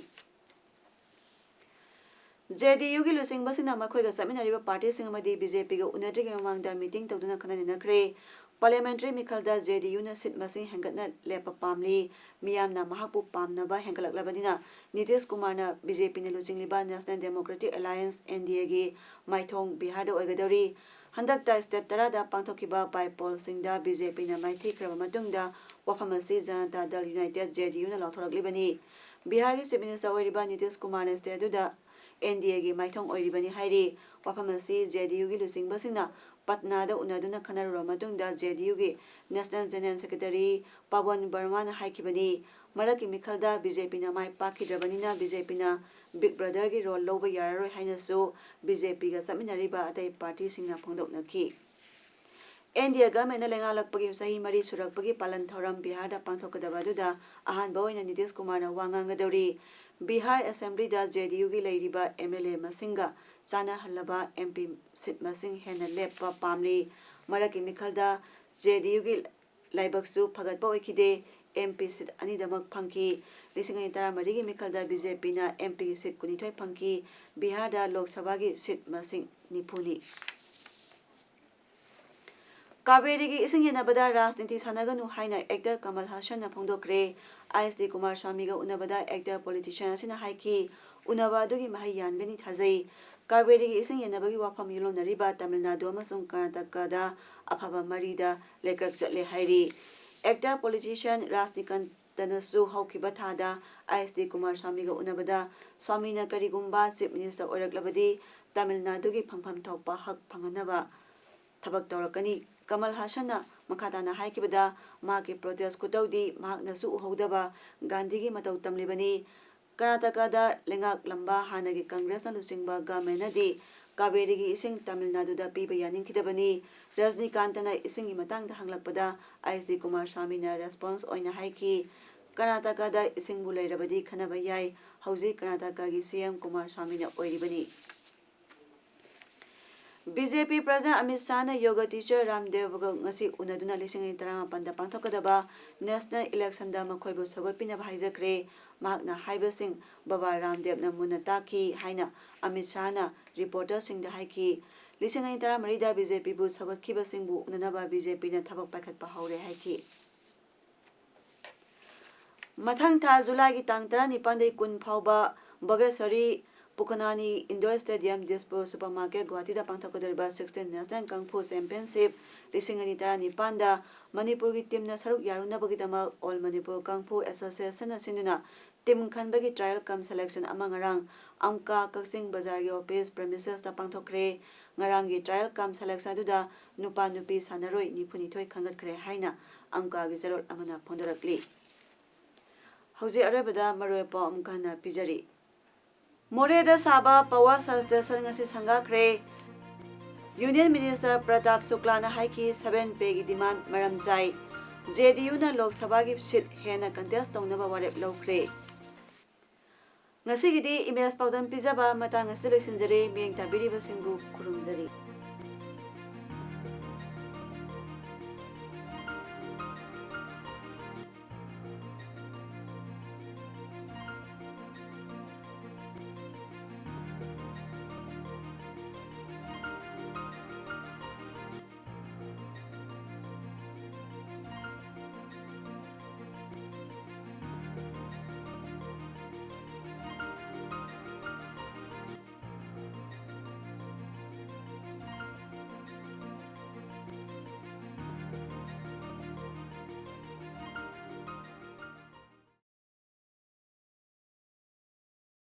ꯖꯦ ꯗꯤ ꯌꯨꯒꯤ ꯂꯨꯆꯤꯡꯕꯁꯤꯡꯅ ꯃꯈꯣꯏꯒ ꯆꯠꯃꯤꯟꯅꯔꯤꯕ ꯄꯥꯔꯇꯤꯁꯤꯡ ꯑꯃꯗꯤ ꯕꯤ ꯖꯦ ꯄꯤꯒ ꯎꯅꯗ꯭ꯔꯤꯉꯩ ꯃꯃꯥꯡꯗ ꯃꯤꯇꯤꯡ ꯇꯧꯗꯨꯅ ꯈꯟꯅ ꯅꯩꯅꯈ꯭ꯔꯦ꯫ ꯄꯥꯔꯂꯤꯌꯥꯃꯦꯟꯇꯔꯤ ꯃꯤꯈꯜꯗ ꯖꯦ ꯗꯤ ꯌꯨꯅ ꯁꯤꯠ ꯃꯁꯤꯡ ꯍꯦꯟꯒꯠꯅ ꯂꯦꯞꯄ ꯄꯥꯝꯂꯤ꯫ ꯃꯤꯌꯥꯝꯅ ꯃꯍꯥꯛꯄꯨ ꯄꯥꯝꯅꯕ ꯍꯦꯟꯒꯠꯂꯛꯂꯕꯅꯤꯅ ꯅꯤꯇꯤꯁ ꯀꯨꯃꯥꯔꯅ ꯕꯤ ꯖꯦ ꯄꯤꯅ ꯂꯨꯆꯤꯡꯂꯤꯕ national democratic alliance, N D ꯑꯦꯒꯤ ꯃꯥꯏꯊꯣꯡ ꯕꯤꯍꯥꯔꯗ ꯑꯣꯏꯒꯗꯧꯔꯤ꯫ ꯍꯟꯗꯛꯇ ꯁ꯭ꯇꯦꯠ ꯇꯔꯥꯗ ꯄꯥꯡꯊꯣꯛꯈꯤꯕ ꯕꯥꯏ ꯄꯣꯜꯁꯤꯡꯗ ꯕꯤ ꯖꯦ ꯄꯤꯅ ꯃꯥꯏꯊꯤꯈ꯭ꯔꯕ ꯃꯇꯨꯡꯗ ꯋꯥꯐꯝ ꯑꯁꯤ ꯖꯅꯇꯥ ꯗꯜ ꯌꯨꯅꯥꯏꯇꯦꯗ, ꯖꯦ ꯗꯤ ꯌꯨꯅ ꯂꯥꯎꯊꯣꯔꯛꯂꯤꯕꯅꯤ꯫ ꯕꯤꯍꯥꯔꯒꯤ ꯆꯤꯐ ꯃꯤꯅꯤꯁꯇꯔ ꯑꯣꯏꯔꯤꯕ ꯅꯤꯇꯤꯁ ꯀꯨꯃꯥꯔꯅ ꯁ꯭ꯇꯦꯠ ꯑꯗꯨꯗ ꯑꯦꯟ ꯗꯤ ꯑꯦꯒꯤ ꯃꯥꯏꯊꯣꯡ ꯑꯣꯏꯔꯤꯕꯅꯤ ꯍꯥꯏꯔꯤ꯫ ꯋꯥꯐꯝ ꯑꯁꯤ ꯖꯦ ꯗꯤ ꯌꯨꯒꯤ ꯂꯨꯆꯤꯡꯕꯁꯤꯡꯅ ꯄꯠꯅꯥꯗ ꯎꯅꯗꯨꯅ ꯈꯟꯅꯔꯨꯔꯕ ꯃꯇꯨꯡꯗ ꯖꯦ ꯗꯤ ꯌꯨꯒꯤ national general secretary Paban ꯕꯔꯃꯥꯅ ꯍꯥꯏꯈꯤꯕꯅꯤ꯫ ꯃꯔꯛꯀꯤ ꯃꯤꯈꯜꯗ B J ꯄꯤꯅ ꯃꯥꯏ ꯄꯥꯛꯈꯤꯗ꯭ꯔꯕꯅꯤꯅ ꯕꯤ ꯖꯦ ꯄꯤꯅ ꯕꯤꯒ ꯕ꯭ꯔꯗꯔꯒꯤ ꯔꯣꯜ ꯂꯧꯕ ꯌꯥꯔꯔꯣꯏ ꯍꯥꯏꯅꯁꯨ ꯕꯤ ꯖꯦ ꯄꯤꯒ ꯆꯠꯃꯤꯟꯅꯔꯤꯕ ꯑꯇꯩ ꯄꯥꯔꯇꯤꯁꯤꯡꯅ ꯐꯣꯡꯗꯣꯛꯅꯈꯤ꯫ ꯑꯦꯟ ꯗꯤ ꯑꯦ ꯒꯚꯔꯟꯃꯦꯟꯠꯅ ꯂꯩꯉꯥꯛꯂꯛꯄꯒꯤ ꯆꯍꯤ ꯃꯔꯤ ꯁꯨꯔꯛꯄꯒꯤ ꯄꯥꯂꯟ ꯊꯧꯔꯝ ꯕꯤꯍꯥꯔꯗ ꯄꯥꯡꯊꯣꯛꯀꯗꯕ ꯑꯗꯨꯗ ꯑꯍꯥꯟꯕ ꯑꯣꯏꯅ ꯅꯤꯇꯤꯁ ꯀꯨꯃꯥꯔꯅ ꯋꯥ ꯉꯥꯡꯒꯗꯧꯔꯤ꯫ ꯕꯤꯍꯥꯔ ꯑꯦꯁꯦꯝꯕ꯭ꯂꯤꯗ ꯖꯦ ꯗꯤ ꯌꯨꯒꯤ ꯂꯩꯔꯤꯕ ꯑꯦꯝ ꯑꯦꯜ ꯑꯦ ꯃꯁꯤꯡꯒ ꯆꯥꯟꯅꯍꯜꯂꯕ ꯑꯦꯝ ꯄꯤ ꯁꯤꯠ ꯃꯁꯤꯡ ꯍꯦꯟꯅ ꯂꯦꯞꯄ ꯄꯥꯝꯂꯤ꯫ ꯃꯔꯛꯀꯤ ꯃꯤꯈꯜꯗ ꯖꯦ ꯗꯤ ꯌꯨꯒꯤ ꯂꯥꯏꯕꯛꯁꯨ ꯐꯒꯠꯄ ꯑꯣꯏꯈꯤꯗꯦ꯫ ꯑꯦꯝ ꯄꯤ ꯁꯤꯠ ꯑꯅꯤꯗꯃꯛ ꯐꯪꯈꯤ꯫ ꯂꯤꯁꯤꯡ ꯑꯅꯤ ꯇꯔꯥꯃꯔꯤꯒꯤ ꯃꯤꯈꯜꯗ ꯕꯤ ꯖꯦ ꯄꯤꯅ ꯑꯦꯝ ꯄꯤꯒꯤ ꯁꯤꯠ ꯀꯨꯟꯅꯤꯊꯣꯏ ꯐꯪꯈꯤ꯫ ꯕꯤꯍꯥꯔꯗ ꯂꯣꯛ ꯁꯚꯥꯒꯤ ꯁꯤꯠ ꯃꯁꯤꯡ ꯅꯤꯐꯨꯅꯤ꯫ ꯀꯥꯕꯦꯔꯤꯒꯤ ꯏꯁꯤꯡ ꯌꯦꯟꯅꯕꯗ ꯔꯥꯖꯅꯤꯇꯤ ꯁꯥꯟꯅꯒꯅꯨ ꯍꯥꯏꯅ ꯑꯦꯛꯇꯔ ꯀꯃꯜ ꯍꯥꯁꯟꯅ ꯐꯣꯡꯗꯣꯛꯈ꯭ꯔꯦ꯫ ꯑꯥꯏ ꯑꯦꯁ ꯗꯤ ꯀꯨꯃꯥꯔ ꯁ꯭ꯋꯥꯃꯤꯒ ꯎꯅꯕꯗ ꯑꯦꯛꯇꯔ ꯄꯣꯂꯤꯇꯤꯁꯤꯌꯟ ꯑꯁꯤꯅ ꯍꯥꯏꯈꯤ, ꯎꯅꯕ ꯑꯗꯨꯒꯤ ꯃꯍꯩ ꯌꯥꯟꯒꯅꯤ ꯊꯥꯖꯩ꯫ ꯀꯥꯕꯦꯔꯤꯒꯤ ꯏꯁꯤꯡ ꯌꯦꯟꯅꯕꯒꯤ ꯋꯥꯐꯝ ꯌꯦꯜꯂꯣꯟꯅꯔꯤꯕ ꯇꯥꯃꯤꯜ ꯅꯥꯗꯨ ꯑꯃꯁꯨꯡ ꯀꯔꯅꯥꯇꯀꯥꯗ ꯑꯐꯕ ꯃꯔꯤꯗ ꯂꯩꯀ꯭ꯔꯛ ꯆꯠꯂꯦ ꯍꯥꯏꯔꯤ꯫ ꯑꯦꯛꯇꯔ ꯄꯣꯂꯤꯇꯤꯁꯤꯌꯟ ꯔꯥꯖꯅꯤꯀꯥꯟꯇꯅꯁꯨ ꯍꯧꯈꯤꯕ ꯊꯥꯗ ꯑꯥꯏ ꯑꯦꯁ ꯗꯤ ꯀꯨꯃꯥꯔ ꯁ꯭ꯋꯥꯃꯤꯒ ꯎꯅꯕꯗ ꯁ꯭ꯋꯥꯃꯤꯅ ꯀꯔꯤꯒꯨꯝꯕ ꯆꯤꯐ ꯃꯤꯅꯤꯁꯇꯔ ꯑꯣꯏꯔꯛꯂꯕꯗꯤ ꯇꯥꯃꯤꯜ ꯅꯥꯗꯨꯒꯤ ꯐꯪꯐꯝ ꯊꯣꯛꯄ ꯍꯛ ꯐꯪꯍꯟꯅꯕ ꯊꯕꯛ ꯇꯧꯔꯛꯀꯅꯤ꯫ ꯀꯃꯜ ꯍꯥꯁꯟꯅ ꯃꯈꯥ ꯇꯥꯅ ꯍꯥꯏꯈꯤꯕꯗ, ꯃꯍꯥꯛꯀꯤ protest ꯈꯨꯇꯧꯗꯤ ꯃꯍꯥꯛꯅꯁꯨ ꯎꯍꯧꯗꯕ ꯒꯥꯟꯙꯤꯒꯤ ꯃꯇꯧ ꯇꯝꯂꯤꯕꯅꯤ꯫ ꯀꯔꯅꯥꯇꯀꯥꯗ ꯂꯩꯉꯥꯛꯂꯝꯕ ꯍꯥꯟꯅꯒꯤ ꯀꯪꯒ꯭ꯔꯦꯁꯅ ꯂꯨꯆꯤꯡꯕ ꯒꯚꯔꯟꯃꯦꯟꯅꯗꯤ ꯀꯥꯕꯦꯔꯤꯒꯤ ꯏꯁꯤꯡ ꯇꯥꯃꯤꯜ ꯅꯥꯗꯨꯗ ꯄꯤꯕ ꯌꯥꯅꯤꯡꯈꯤꯗꯕꯅꯤ꯫ ꯔꯖꯅꯤꯀꯥꯟꯇꯅ ꯏꯁꯤꯡꯒꯤ ꯃꯇꯥꯡꯗ ꯍꯪꯂꯛꯄꯗ, ꯑꯩꯆ ꯗꯤ ꯀꯨꯃꯥꯔ ꯁ꯭ꯋꯥꯃꯤꯅ response ꯑꯣꯏꯅ ꯍꯥꯏꯈꯤ, "ꯀꯔꯅꯥꯇꯀꯥꯗ ꯏꯁꯤꯡꯕꯨ ꯂꯩꯔꯕꯗꯤ ꯈꯟꯅꯕ ꯌꯥꯏ꯫ ꯍꯧꯖꯤꯛ ꯀꯔꯅꯥꯇꯀꯥꯒꯤ ꯁꯤ ꯑꯦꯝ ꯀꯨꯃꯥꯔ ꯁ꯭ꯋꯥꯃꯤꯅ ꯑꯣꯏꯔꯤꯕꯅꯤ꯫" ꯕꯤ ꯖꯦ ꯄꯤ President ꯑꯃꯤꯠ ꯁꯥꯍꯅ ꯌꯣꯒ teacher ꯔꯥꯝꯗꯦꯕꯒ ꯉꯁꯤ ꯎꯅꯗꯨꯅ ꯂꯤꯁꯤꯡ ꯑꯅꯤ ꯇꯔꯥꯃꯥꯄꯟꯗ ꯄꯥꯡꯊꯣꯛꯀꯗꯕ national electionꯗ ꯃꯈꯣꯏꯕꯨ ꯁꯧꯒꯠꯄꯤꯅꯕ ꯍꯥꯏꯖꯈ꯭ꯔꯦ꯫ ꯃꯍꯥꯛꯅ ꯍꯥꯏꯕꯁꯤꯡ ꯕꯕꯥ ꯔꯥꯝꯗꯦꯕꯅ ꯃꯨꯟꯅ ꯇꯥꯛꯈꯤ ꯍꯥꯏꯅ ꯑꯃꯤꯠ ꯁꯥꯍꯅ reporterꯁꯤꯡꯗ ꯍꯥꯏꯈꯤ꯫ ꯂꯤꯁꯤꯡ ꯑꯅꯤ ꯇꯔꯥꯃꯔꯤꯗ ꯕꯤ ꯖꯦ ꯄꯤꯕꯨ ꯁꯧꯒꯠꯈꯤꯕꯁꯤꯡꯕꯨ ꯎꯅꯅꯕ ꯕꯤ ꯖꯦ ꯄꯤꯅ ꯊꯕꯛ ꯄꯥꯏꯈꯠꯄ ꯍꯧꯔꯦ ꯍꯥꯏꯈꯤ꯫ ꯃꯊꯪ ꯊꯥ ꯖꯨꯂꯥꯏꯒꯤ ꯇꯥꯡ ꯇꯔꯥꯅꯤꯄꯥꯟꯗꯒꯤ ꯀꯨꯟ ꯐꯥꯎꯕ ꯕꯒꯦꯁ꯭ꯋꯔꯤ ꯄꯨꯈꯅꯥꯅꯤ Indoor Stadium, Dispur Supermarket, ꯒꯨꯋꯥꯍꯥꯇꯤꯗ ꯄꯥꯡꯊꯣꯛꯀꯗꯧꯔꯤꯕ sixteen National Kung Fu Championship ꯂꯤꯁꯤꯡ ꯑꯅꯤ ꯇꯔꯥꯅꯤꯄꯥꯟꯗ ꯃꯅꯤꯄꯨꯔꯒꯤ teamꯅ ꯁꯔꯨꯛ ꯌꯥꯔꯨꯅꯕꯒꯤꯗꯃꯛ All Manipur Kung Fu Associationꯅ ꯁꯤꯟꯗꯨꯅ team ꯈꯟꯕꯒꯤ trial cum selection ꯑꯃ ꯉꯔꯥꯡ ꯑꯝꯀꯥ ꯀꯛꯆꯤꯡ ꯕꯖꯥꯔꯒꯤ office premisesꯇ ꯄꯥꯡꯊꯣꯛꯈ꯭ꯔꯦ꯫ ꯉꯔꯥꯡꯒꯤ trial cum selection ꯑꯗꯨꯗ ꯅꯨꯄꯥ ꯅꯨꯄꯤ ꯁꯥꯟꯅꯔꯣꯏ ꯅꯤꯐꯨꯅꯤꯊꯣꯏ ꯈꯟꯒꯠꯈ꯭ꯔꯦ ꯍꯥꯏꯅ ꯑꯝꯀꯥꯒꯤ ꯆꯦꯔꯣꯜ ꯑꯃꯅ ꯐꯣꯡꯗꯣꯔꯛꯂꯤ꯫ ꯍꯧꯖꯤꯛ ꯑꯔꯣꯏꯕꯗ ꯃꯔꯨꯑꯣꯏꯕ ꯄꯥꯎ ꯑꯃꯨꯛ ꯍꯟꯅ ꯄꯤꯖꯔꯤ꯫ ꯃꯣꯔꯦꯗ ꯁꯥꯕ power substation ꯉꯁꯤ ꯁꯪꯒꯥꯈ꯭ꯔꯦ꯫ Union Minister ꯄ꯭ꯔꯇꯥꯞ ꯁꯨꯛꯂꯥꯅ ꯍꯥꯏꯈꯤ, seven payꯒꯤ demand ꯃꯔꯝ ꯆꯥꯏ꯫ ꯖꯦ ꯗꯤ ꯌꯨꯅ ꯂꯣꯛ ꯁꯚꯥꯒꯤ seat ꯍꯦꯟꯅ contest ꯇꯧꯅꯕ ꯋꯥꯔꯦꯞ ꯂꯧꯈ꯭ꯔꯦ꯫ ꯉꯁꯤꯒꯤꯗꯤ ꯏꯃꯦꯖ ꯄꯥꯎꯗꯝ ꯄꯤꯖꯕ ꯃꯇꯥꯡ ꯑꯁꯤꯗ ꯂꯣꯏꯁꯤꯟꯖꯔꯦ꯫ ꯃꯤꯠꯌꯦꯡ ꯇꯥꯕꯤꯔꯤꯕꯁꯤꯡꯕꯨ ꯈꯨꯔꯨꯝꯖꯔꯤ꯫